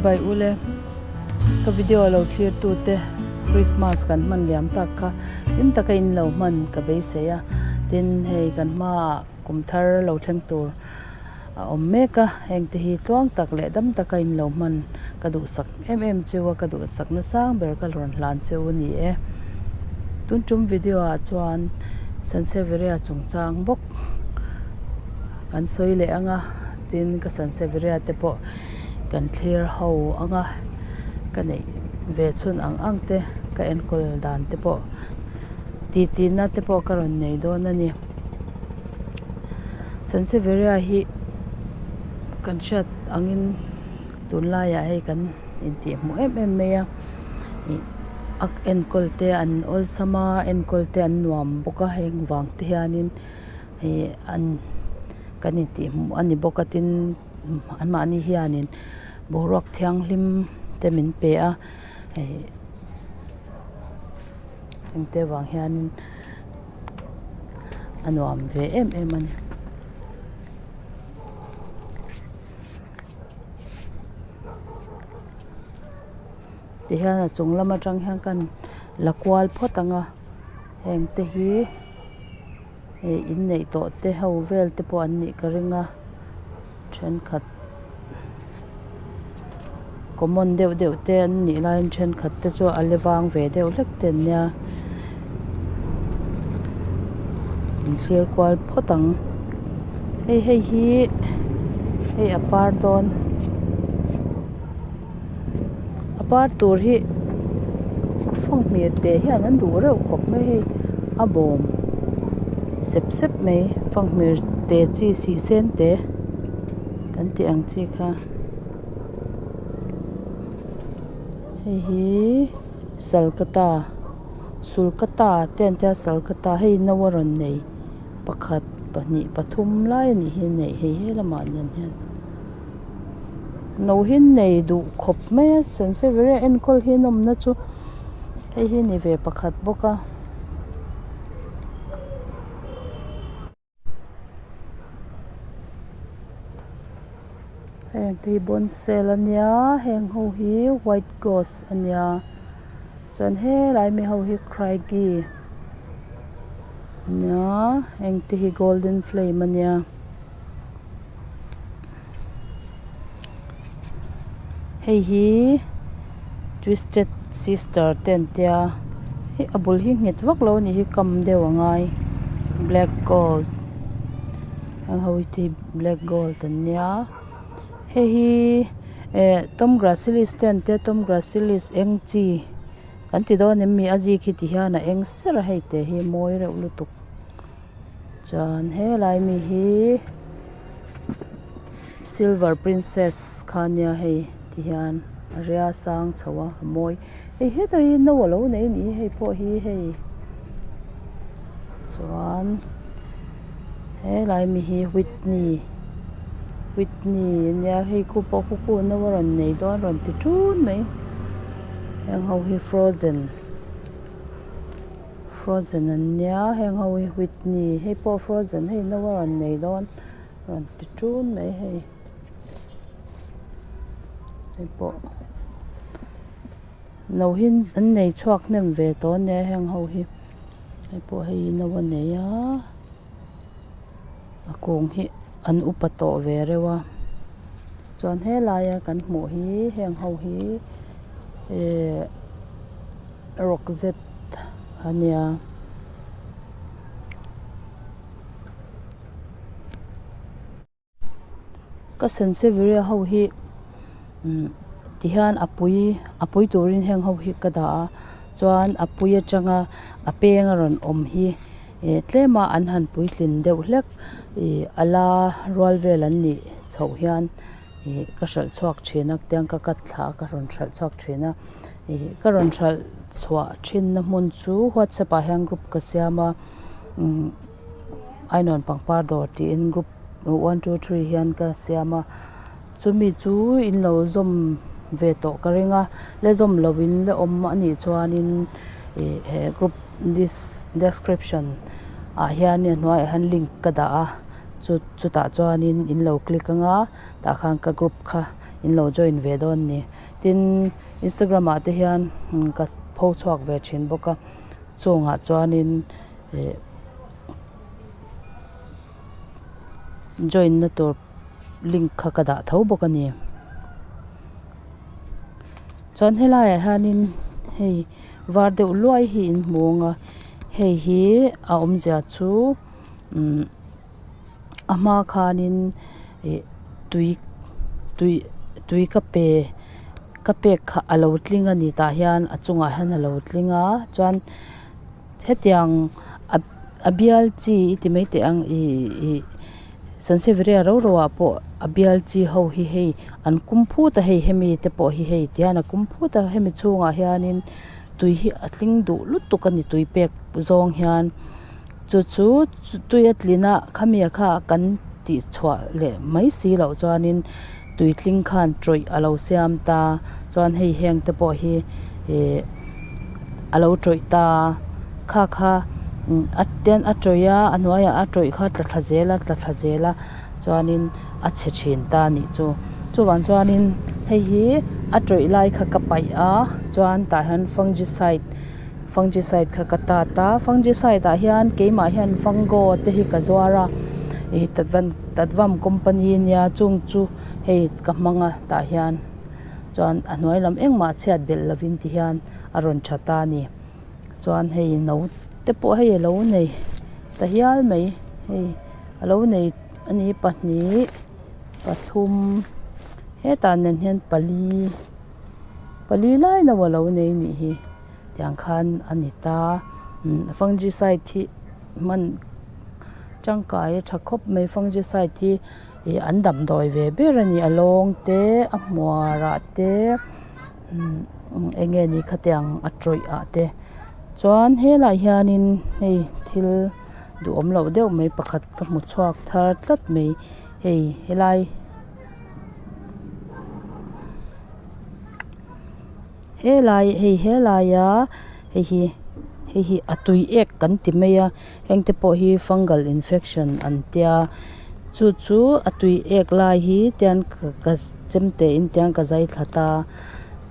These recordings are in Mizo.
Chibai ule ka video lo thlir tu te Christmas kan hman liam tak kha hlim taka in lo hman ka beisei a tin hei kan hmaah kum thar lo thleng tur a awm mek a heng te hi tluang tak leh dam taka in lo hman ka duhsak em em cheu a ka duhsak na sang ber ka rawn hlan cheu a ni e tun tum video ah chuan Sansevieria chungchang bawk kan sawi leh ang a tin ka Sansevieria te pawh kan thlir ho ang a ka neih ve chhun ang ang te ka enkawl dan te pawh titi na te pawh ka rawn nei dawn a ni. Sansevieria hi kan hriat angin tunlaiah hei kan intih hmuh em em mai a ih a enkawl te an awlsam a enkawl te an nuam bawk a heng vang te hianin ih an kan intih hmuh a ni bawk a tin anmahni hianin boruak thianghlim te min pe a ih engte vang hianin. A nuam ve em em a ni. Tihian a chung lam atang hian kan la kual phawt ang a heng te hi hei inneih tawh te ho vel te pawh an nih ka ring a thenkhat common deuh deuh te an nih laiin thenkhat te chu a le vang ve deuh hlek te an nia an thlir kual phawt ang hei hei hi hei a par dawn a par tur hi fanghmir te hian an duh reuh khawp mai hei a bawm sep sep mai fanghmir te chi sih sen te kan tih ang chi kha hei hi salkata sulkata te an tia salkata hei no a rawn nei pakhat pahnih pathum lai a nih hi a neih hei helamah nen hian. No hi nei duh khawp mai a sansevieria enkawl hi nawmna chu hei hi ni ve pakhat bawk a. Heng te hi bonsel a nia heng ho hi white ghost a nia chuan helai mi ho hi crikey a nia heng te hi golden flame a nia. Hei hi twisted sister te an tia hei a bul hi nghet vak lo a nih hi kam deuh a ngai black gold heng ho hi te hi black gold an nia hei hi eh tom gracilis te an tia tom gracilis eng chi kan ti dawn em mi a zik hi ti hian a eng ser a hei te hi mawi reuh lutuk. Chuan helai mi hi silver princess kha ania hei ti hian a ria sang chho a a mawi hei hetah hi no alo nei a nih hi hei pawh hi hei chuan helai mi hi whitney whitney ania hei khu pawh khu khu no a rawn nei dawn a rawn ti tun mai heng ho hi frozen. Frozen an nia heng ho hi Whitney hei pawh frozen hei no a rawn nei dawn rawn ti tun mai hei hei pawh no hi an nei chhuak hnem ve tawh a nia heng ho hi hei pawh hei no a nei a a kung hi an upa tawh ve reuh a chuan helaia kan hmuh hi heng ho hi ehh. Rawk zet a nia. Ka sansevieria ho hi tihian a pui a pui turin heng ho hi ka dah a chuan a pui atanga a peng a rawn awm hi eh tlem a an han puitlin deuh hlek ih a la rual vel an nih chhoh hian. Ih ka hralh chhuak thin a tiang ka cut thla a ka rawn hralh chhuak thin a ih ka rawn hralh chhuah thin na hmun chu whatsapp ah hian group ka siam a umm ainawn pangpar dawr tiin group 1 2 3 hian ka siam a chumi chu in lo zawm ve tawh ka ring a la zawm loh in la awm a nih chuanin ih he group this description ah hian a hnuaiah hian link ka dah a. Chu chutah chuanin in lo click anga tah khan ka group kha in lo join ve dawn a ni. Tin, Instagram ah te hian ka pho chhuak ve thin bawk a, chungah chuanin ih join na tur link kha ka dah tho bawk a ni. Chuan helaiah hianin hei var deuh luai hi in hmu ang a, hei hi a awmzia chu umm a hma khanin ih tui tui tui ka pe ka pek kha a lo tling a ni tah hian a chungah hian a lo tling a chuan hetiang a a bial chi i ti mai teh ang ih ih sansevieria ro ro ah pawh a bial chi ho hi hei an kum phut a hei hemi te pawh hi hei tihian a kum phut a hemi chhungah hianin tui hi a tling duh lutuk a ni tui pek zawng hian. Chu chu tui a tlin a khami ah kha kan tih chhuah leh mai si loh chuanin tui tling khan tawih a lo siam ta chuan hei heng te pawh hi ih a lo tawih ta kha kha a ten a tawih a a hnuaiah a tawih kha a tla thla zel a tla thla zel a chuanin a chhe thin ta a nih chu chuvang chuanin hei hi a tawih lai kha ka paih a chuan tah hian fungicide. Fungicide kha ka tat a fungicide ah hian keimah hian fungo te hi ka zuar a ih tatvan tatvam company ania chung chu hei ka hmang a tah hian chuan a hnuai lam engmah chhiat belh lovin ti hian a rawn tha ta a ni chuan hei no te pawh hei alo nei ta hial mai hei alo nei a ni pahnih pathum hetah nen hian pali pali lai no alo nei anih hi. Tiang khan a ni ta fungicide hi hman tangkai a tha khawp mai fungicide hi ih an damdawi ve ber a ni a lawng te a hmuar ah te eng nge ni khatiang a tawih ah te chuan helaiah hianin hei thil duhawm loh deuh mai pakhat ka hmu chhuak thar tlat mai hei helai. Helai hei helaia hei hi hei hi a tui ek kan ti mai a heng te pawh hi fungal infection an tia chu chu a tui ek lai hi tian ka chemte in tiang ka zai thla ta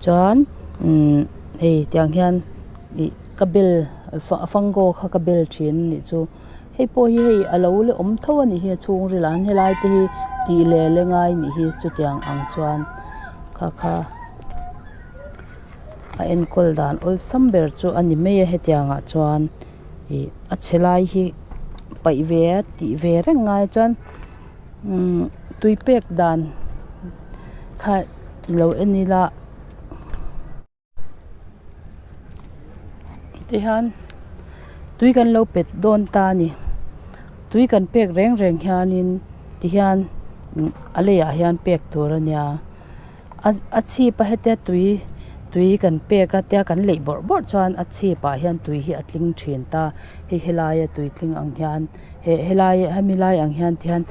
chuan umm hei tiang hian ih ka bel fungo kha ka bel thin a nih chu hei pawh hi hei a lo la awm tho a nih hi a chhungril ah hian helai te hi tih leh la ngai a nih hi chutiang ang chuan kha kha. A enkawl dan awlsam ber chu a ni mai a hetiang ah chuan ih a chhe lai hi paih ve a tih ve reng ngai chuan umm tui pek dan kha ilo en ila tihian tui kan lo pet dawn ta a ni tui kan pek reng reng hianin tihian a leiah hian pek tur a nia. A chhip a hetia tui tui kan pek a tia kan leih bawrh bawrh chuan a chhip ah hian tui hi a tling thin ta hei helai a tui tling ang hian he helai hemi lai ang hian ti hian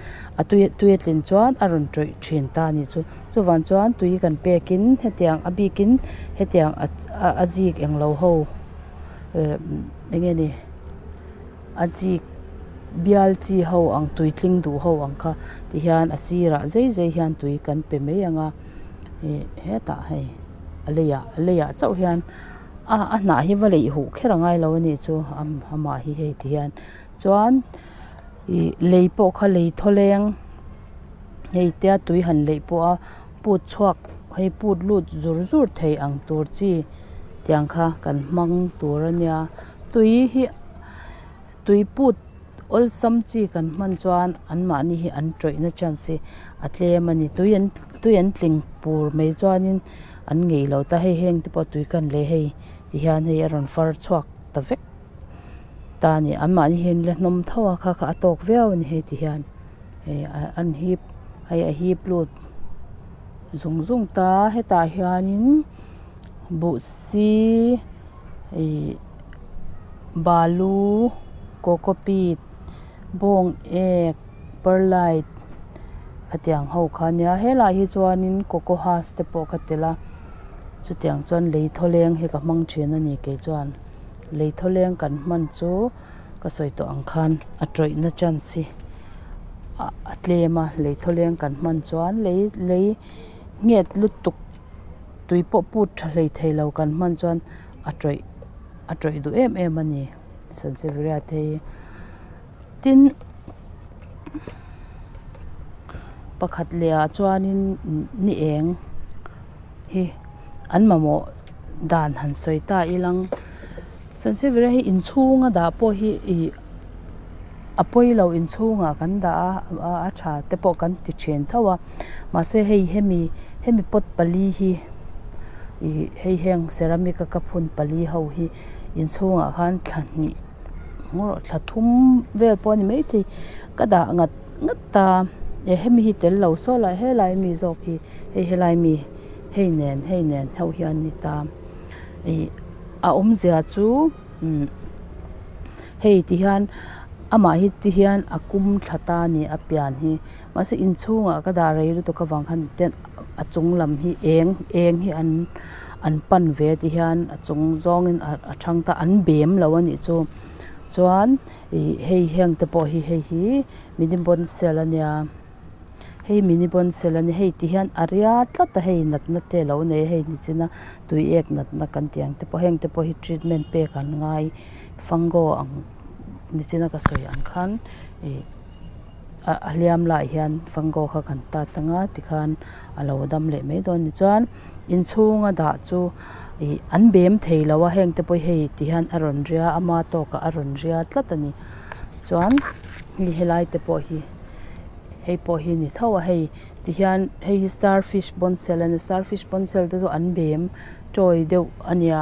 a tui tui a tlin chuan a rawn tawih thin ta a nih chu chuvang chuan tui kan pek in hetiang a bik in hetiang a zik englo ho eh eng nge ni. A zik bial chi ho ang tui tling duh ho ang kha ti hian a sirah zei zei hian tui kan pe mai ang a ih hetah hei a leiah a leiah chauh hian a a hnah hi va leih huh kher a ngai lo a nih chu amah hi hei ti hian chuan ih lei pawh kha lei thawleng hei tia tui han leih pawh a put chhuak hei put lut zur zur thei ang tur chi tiang kha kan hmang tur a nia tui hi. Tui put awlsam chi kan hman chuan anmahni hi an tawihna chance hi a tlem a ni. Tui an tui an tling pur mai chuanin an ngei lo ta hei heng te pawh tui kan lei hei ti hian hei a rawn far chhuak ta vek ta a ni. Anmahni hi an la hnawm tho a kha kha a tawk viau a ni hei ti hian hei an hip hei a hip lut zung zung ta hetah hianin buhsi ih. Balu cocopeat bawng ek perlite khatiang ho kha ania helaiah hi chuanin coco husk te pawh ka telh a chutiang chuan lei thawleng hi ka hmang thin a ni kei chuan lei thawleng kan hman chu ka sawi tawh ang khan a tawihna chance hi. A tlem a lei thawleng kan hman chuan lei lei nghet lutuk tui pawh put tha hlei thei lo kan hman chuan a tawih a tawih duh em em a ni sanseviria te hi tin pakhat leh ah chuanin ni eng hi an mamawh dan han sawi ta ilang sanseviria hi inchhunga dah pawh hi ih. A pawi lo inchhungah kan dah a a tha te pawh kan ti then tho a mahse hei hemi hemi pot pali hi ih hei heng ceramic a ka phun pali ho hi inchhungah khan thla hnih ngawrh thla thum vel pawh a ni maithei ka dah ngat ngat a eh hemi hi tel lo saw lai helai mi zawk hi hei helai mi hei nen hei nen ho hian a ni ta ih a awmzia chu. Umm hei ti hian amah hi ti hian a kum thla ta a ni a pian hi mahse inchhungah ka dah rei lutuk avang khan ten a chung lam hi eng eng hi an an pan ve ti hian a chung zawngin a thang ta an bem lo a nih chu chuan ih hei heng te pawh hi hei hi mini bonsel a nia. Hei mini bonsel a ni hei ti hian a ria tlat a hei natna te alo nei a hei nichina tui ek natna kan tih ang te pawh heng te pawh hi treatment pek an ngai fungo ang nichina ka sawi ang khan ih a a hliam laiah hian fungo kha kan tat anga tikhan a lo dam leh mai dawn a ni chuan inchhunga dah chu ih an bem thei lo a heng te pawh hi hei ti hian a rawn ria ama tawkah a rawn ria tlat a ni chuan hei helai te pawh hi. Hei pawh hi ni tho a hei tihian hei hi star fish bonsel a ni star fish bonsel te chu an bem tawi deuh a nia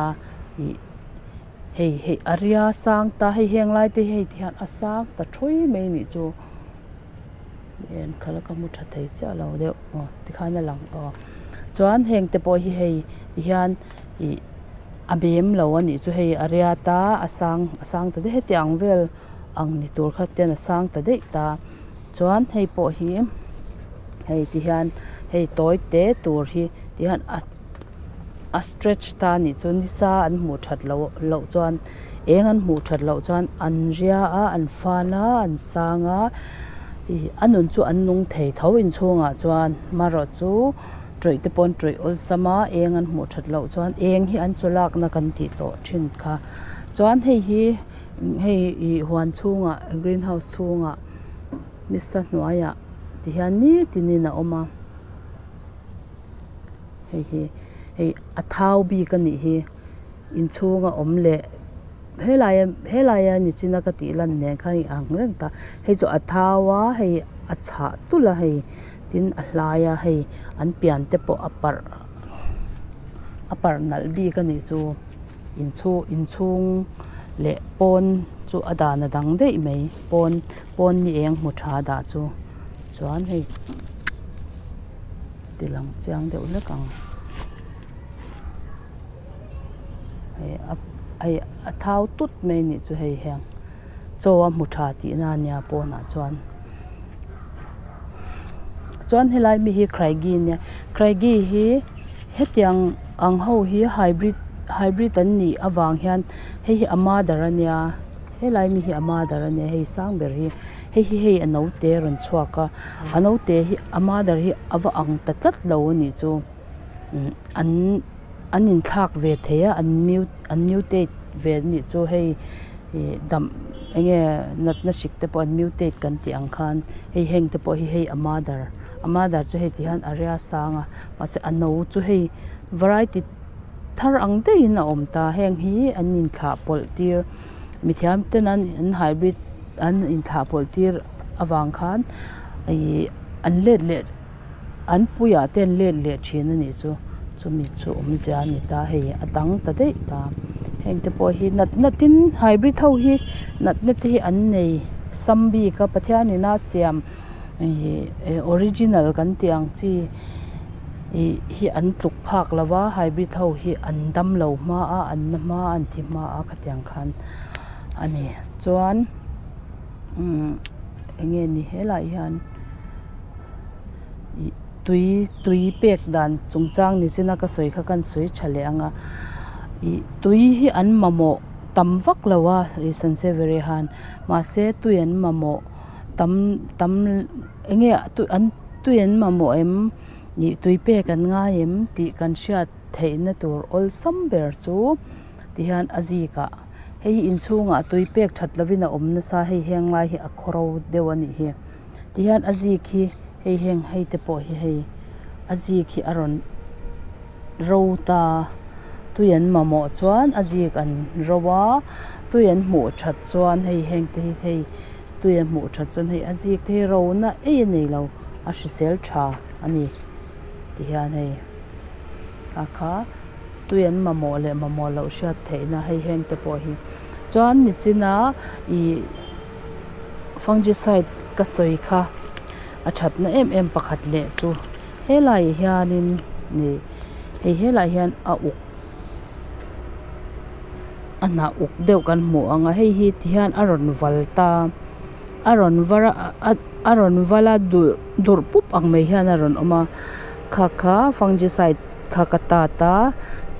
ih hei hei a ria sang ta hei heng lai te hi hei tihian a sang ta thawi mai a nih chu en khalh a ka hmu tha thei chiah lo deuh aw tikhan a lang aw chuan heng te pawh hi hei tihian ih a bem lo a nih chu hei a ria ta a sang a sang ta daih hetiang vel ang ni tur kha ten a sang ta daih ta. Chuan hei pawh hi hei ti hian hei tawi te tur hi ti hian a a stretch ta a nih chu nisa an hmuh that loh loh chuan eng an hmuh that loh chuan an ria a an fan a an sang a ih a nun chu an nung thei tho inchhungah chuan marawh chu tawih te pawh an tawih awlsam a eng an hmuh that loh chuan eng hi an chaw lakna kan tih tawh thin kha chuan hei hi hei ih huan chhungah green house chhungah. Nisa hnuaiah ti hian nitinin a awm a hei hi hei a thau bik a nih hi inchhunga awm leh helaia helaia nichina ka tih lan nen khan in ang reng ta hei chu a thau a hei a chhah tulh a hei tin a hlai a hei an pian te pawh a parh a parh nalh bik a nih chu. Inchhung inchhung leh pawn chu a dan a dang daih mai pawn pawn ni eng hmu tha dah chu chuan hei ti lang chiang deuh hlek ang hei a hei a thau tut mai a nih chu hei hian chaw a hmu tha tihna a nia pawnah chuan chuan helai mi hi craigi a nia craigi hi hetiang ang ho hi hybrid hybrid an nih avang hian hei hi a mother a nia helai mi hi a mother a nia hei sang ber hi hei hi hei a naute a rawn chhuak a a naute hi a mother hi a va ang ta tlat lo a nih chu an an inthlak ve thei a an mute an mutate ve a nih chu hei ih dam eng nge natna hrik te pawh an mutate kan tih ang khan hei heng te pawh hi hei a mother a mother chu hei ti hian a ria sang a mahse a no chu hei variety thar ang daihin a awm ta heng hi an inthlah pawlh tir mithiam ten an an hybrid an inthlah pawlh tir avang khan ih an let leh. An puiah te an let leh thin a nih chu chumi chu awmzia a ni ta hei a dang ta daih ta heng te pawh hi natna tin hybrid ho hi natna te hi an nei sam bik a Pathian in a siam ihh original kan tih ang chi ih hi an tluk phak lo va hybrid ho hi an dam lo hma a an na hma a an thi hma a khatiang khan a ni chuan umm eng nge ni helaiah hian. Ih tui tui pek dan chungchang ni china ka sawi kha kan sawi tha leh ang a ih tui hi an mamawh tam vak lo a ih sansevieria hian mahse tui an mamawh tam tam eng nge an tui an mamawh em ih tui pek an ngai em tih kan hriat theihna tur awlsam ber chu tihian a zik ah hei hi inchhungah tui pek that lovin a awm nasa hei heng lai hi a khawro deuh a nih hi tihian a zik hi hei heng hei te pawh hi hei a zik hi a rawn ro ta tui an mamawh chuan a zik an ro a tui an hmuh that chuan hei heng te hi hei tui an hmuh that chuan hei a zik te hi ro na ei a nei lo a hrisel tha a ni tihian hei a kha tui an mamawh leh mamawh loh hriat theih na hei heng te pawh hi chuan nichina ih fungicide ka sawi kha a thatna em em pakhat leh chu. Helaiah hianin ih hei helaiah hian a uk a hnah uk deuh kan hmu ang a hei hi tihian a rawn val ta a rawn var a a rawn val a durh durh pup ang mai hian a rawn awm a kha kha fungicide kha ka tat a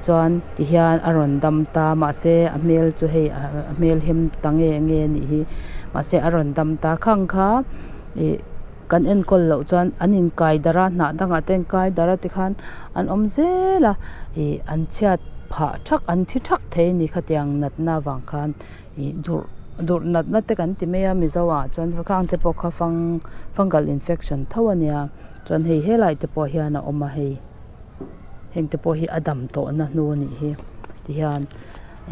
chuan tihian a rawn dam ta mahse a hmel chu hei a hmel hem ta nge nge a nih hi mahse a rawn dam ta khang kha ih. Kan enkawl loh chuan an inkai darh a hnah dangah te an kai darh a tikhan an awm zel a ih an chhiat phah thak an thi thak thei a ni khatiang natna avang khan ih durh durh natna te kan ti mai a mizo ah chuan khang te pawh kha fang fungal infection tho a nia chuan hei helai te pawh hian a awm a hei heng te pawh hi a dam tawh na hnu a nih hi tihian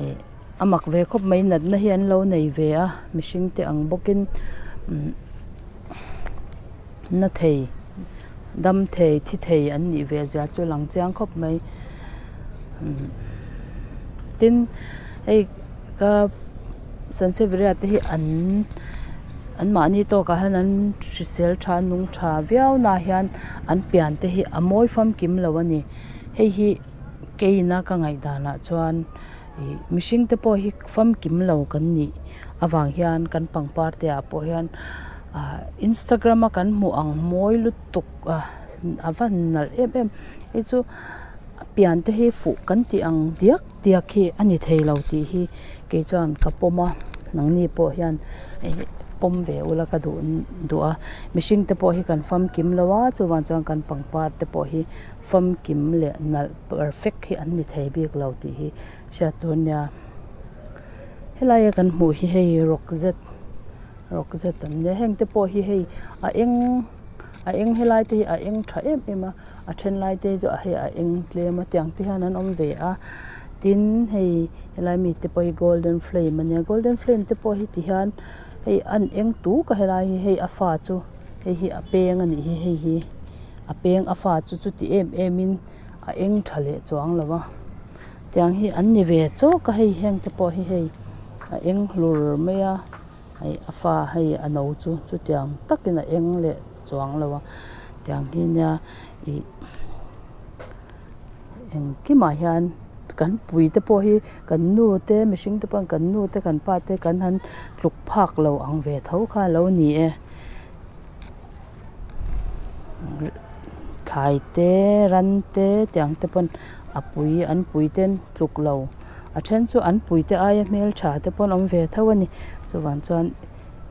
ih a mak ve khawp mai natna hi an lo nei ve a mihring te ang bawkin umm. Na thei dam thei thi thei an nih ve zia chu lang chiang khawp mai tin hei ka sansevieria te hi an an mahni tawkah hian an hrisel tha nung tha viau na hian an pian te hi a mawi famkim lo a ni hei hi keina ka ngaihdanah chuan. Ih mihring te pawh hi famkim lo kan nih avang hian kan pangpar te ah pawh hian ah instagram a kan hmuh ang mawi lutuk a a va han nalh em em hei chu a pian te hi fuh kan tih ang diak diak hi a ni thei lo tih hi kei chuan ka pawm a nangni pawh hian ih pawm ve ula ka duh duh a mihring te pawh hi kan famkim lo a chuvang chuan kan pangpar te pawh hi famkim leh nalh perfect hi an ni thei bik lo tih hi hriat tur ania helai a kan hmuh hi hei rawk zet rawk zet an nia heng te pawh hi hei a eng a eng helai te hi a eng tha em em a a then lai te chu hei a eng tlem a tiang te hian an awm ve a tin hei helai mi te pawh hi golden flame ania golden flame te pawh hi ti hian hei an eng tuk a helai hi hei a fa chu hei hi a peng a nih hi hei hi. A peng a fa chu chuti em em in a eng tha leh chuang lo a tiang hi an ni ve chawk a hei heng te pawh hi hei a eng hlur mai a hei a fa hei a no chu chutiang takin a eng leh chuang lo a tiang hi nia ih engkimah hian kan pui te pawh hi kan nu te mihring te pawh kan nu te kan pa te kan han tluk phak lo ang ve tho kha a lo ni e. Thlai te ran te tiang te pawn a pui an pui te tluk lo a then chu an pui te aia hmeltha te pawn awm ve tho a ni chuvang chuan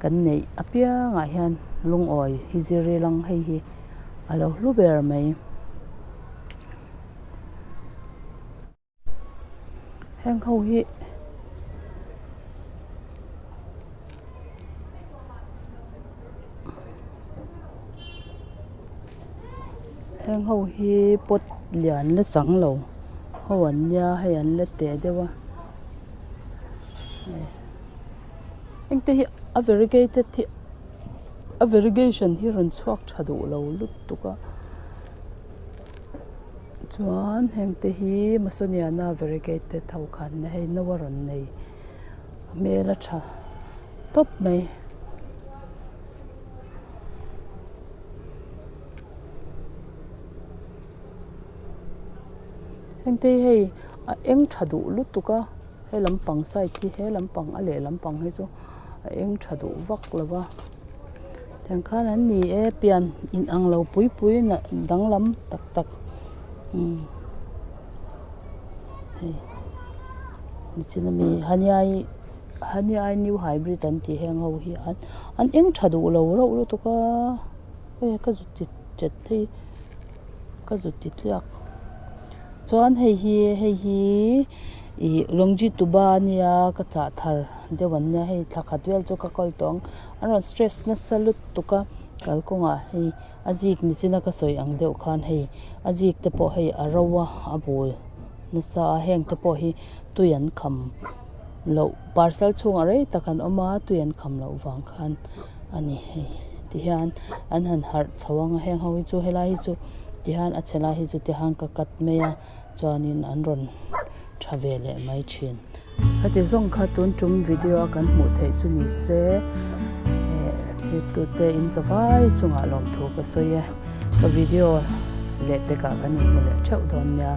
kan neih apiangah hian lungawi hi zir ila ang hei hi a lo hlu ber mai. Heng ho hi heng ho hi pot lian la chang lo ho an nia hei an la teh deuh a heng te hi a variegated hi a variegation hi rawn chhuak tha duh lo lutuk a. Chuan heng te hi Masoniana variegated ho khan hei no a rawn nei a hmel a tha tawp mai. Heng te hi hei a eng tha duh lutuk a he lampang side hi he lampang a leh lampang hi chu a eng tha duh vak lo va. Tiang khan an ni e pian in ang lo pui pui danglam tak tak umm hei nichina mi haniai. Honey I new hybrid an tih heng ho hi an an eng tha duh lo reuh lutuk a hei ka zut ti chet phei ka zut ti tliak chuan hei hi hei hi ih lawngji tuba ania ka chah thar deuh an nia hei thla khat vel chu ka kawl tawh ang an rawn stress nasa lutuk a kalkawngah hei a zik nichina ka sawi ang deuh khan hei a zik te pawh hei a ro a a bul nasa a heng te pawh hi tui an kham loh parcel chhungah rei tak an awm a tui an kham loh vang khan a ni hei tihian an han harh chho ang a heng ho hi chu helai hi chu tihian a chhe lai hi chu tihian ka cut mai a chuanin an rawn tha ve leh mai thin. Heti zawng kha tun tum video a kan hmuh theih chu ni se eh thirtute in zavai chungah lawmthu ka sawi e ka video leh pekah kan inhmu leh theuh dawn nia.